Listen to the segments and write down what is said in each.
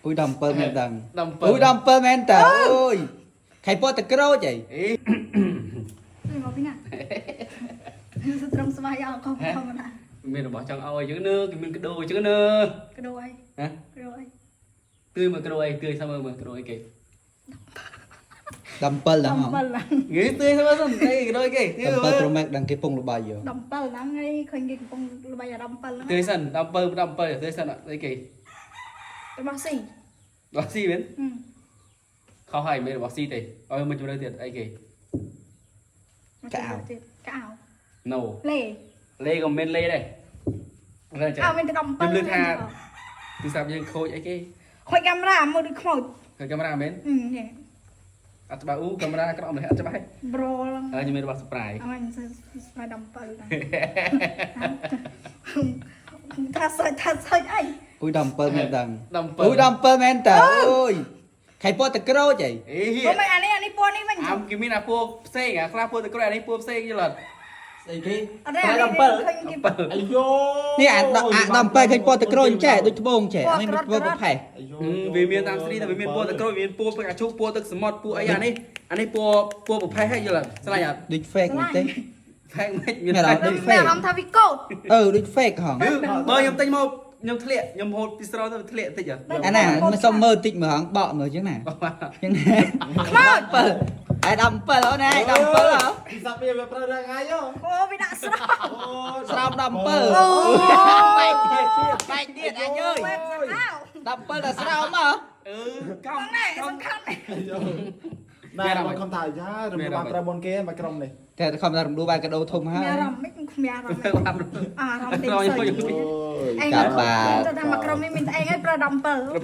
អ៊ុយ17មែនដឹង 17 អ៊ុយ17មែនតើអូយខៃពតតក្រូចអី អេ ជួយមកពីណាត្រង់ស្បាយអត់ខំធម្មតា មានរបស់ចង់ឲ្យអញ្ចឹងនើគេមានកដោអញ្ចឹងនើ ក្ដូអី ហ៎ ក្ដូអី ទឿយមើលក្ដោអីទឿយសិនមើលមើលក្ដោអីគេ 17ដល់ហង 17ឡើង ងើទឿយសិនមើលសិនអីក្ដោអីគេទឿយ 17 Pro Max ដឹងគេពងលបាយយោ 17ឡើងហើយឃើញគេកំពុងល្បីអា17ហ្នឹង ទឿយសិន17 17ទឿយសិនអីគេ របស់ស៊ី របស់ស៊ីមែនខុសហើយមិនរបស់ស៊ីទេឲ្យមួយជំរឿទៀតអីគេ កៅកៅ No លេ លេក៏មិនលេដែររើចា អើមានតែ17 ខ្ញុំលើថាទូរស័ព្ទយើងខូចអីគេ ខូចកាមេរ៉ាមើលដូចខ្មោច ខូចកាមេរ៉ាមែន នេះ អត់ច្បាស់អូកាមេរ៉ាក្រក់ម្ល៉េះអត់ច្បាស់ ប្រូឡើង ហើយខ្ញុំមានរបស់ surprise អញស្បាយ17ឡើងថាសើចថាសើចអី អ៊ុយ17មែនដឹង 17 អ៊ុយ17មែនតើអូយខៃពតតក្រូចអី អេ អូមិនអានេះអានេះពណ៌នេះវិញ អាមគេមានអាពួកផ្សេងអាខ្លះពួកទៅក្រោយអានេះពួកផ្សេងយល់អត់ ស្អីគេ អត់ទេអានេះឃើញគេ អាយ៉ូ នេះអាអា17ឃើញពតតក្រូចចេះដូចត្បូងចេះអានេះមិនពណ៌ប្រផេះ វាមានតាមស្រីតែវាមានពួកទៅក្រោយមានពួកទឹកអាឈូកពួកទឹកសមុទ្រពួកអីអានេះអានេះពួកពួកប្រផេះហ្នឹងយល់អត់ស្លាញ់អត់ ដូច fake មែនទេ ផេះមិនមាន មានអារម្មណ៍ដូច មានអារម្មណ៍ថាវាកោត អឺដូច fake ហង បើខ្ញុំទិញមកខ្ញុំធ្លាក់ខ្ញុំហូតពីស្រោទៅធ្លាក់តិចហ៎ អាណាមិនសុំមើលតិចមើលហងបកមើលចឹងណាចឹងណា ខ្មោច 7ឯ17អូនឯ17ហ៎ ពីសាប់វាប្រើរងថ្ងៃយោ អូវាដាក់ស្រោ អូ ស្រោម17 អូ បែកទៀតបែកទៀតអញអើយ បែបសង្ហៅ 17ដល់ស្រោមហ៎ អឺកំ ហ្នឹងែសំខាន់ ណែមកខំថាយ៉ារំបានប្រើមុនគេមកក្រុមនេះ តែខំតែរំដួលបាយកដោធំហើយ មានអារម្មណ៍មិនគ្មានអារម្មណ៍ បាន អារម្មណ៍ទេសើចឯង កាបាទ ទៅថាមកក្រុមនេះមានតែឯងហើយប្រើ17 រ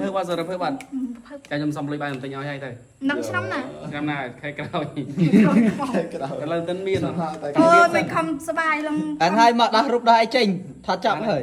ភើបាទរភើបាទចាខ្ញុំសុំលុយបាយខ្ញុំទិញឲ្យហើយទៅ នឹងឆ្នាំណា ឆ្នាំណាខែក្រោយ ខែក្រោយ ឥឡូវទិនមាន តែ អូយមិនខំសบายលង អានហើយមកដោះរូបដោះអីចេញថតចាប់ហើយ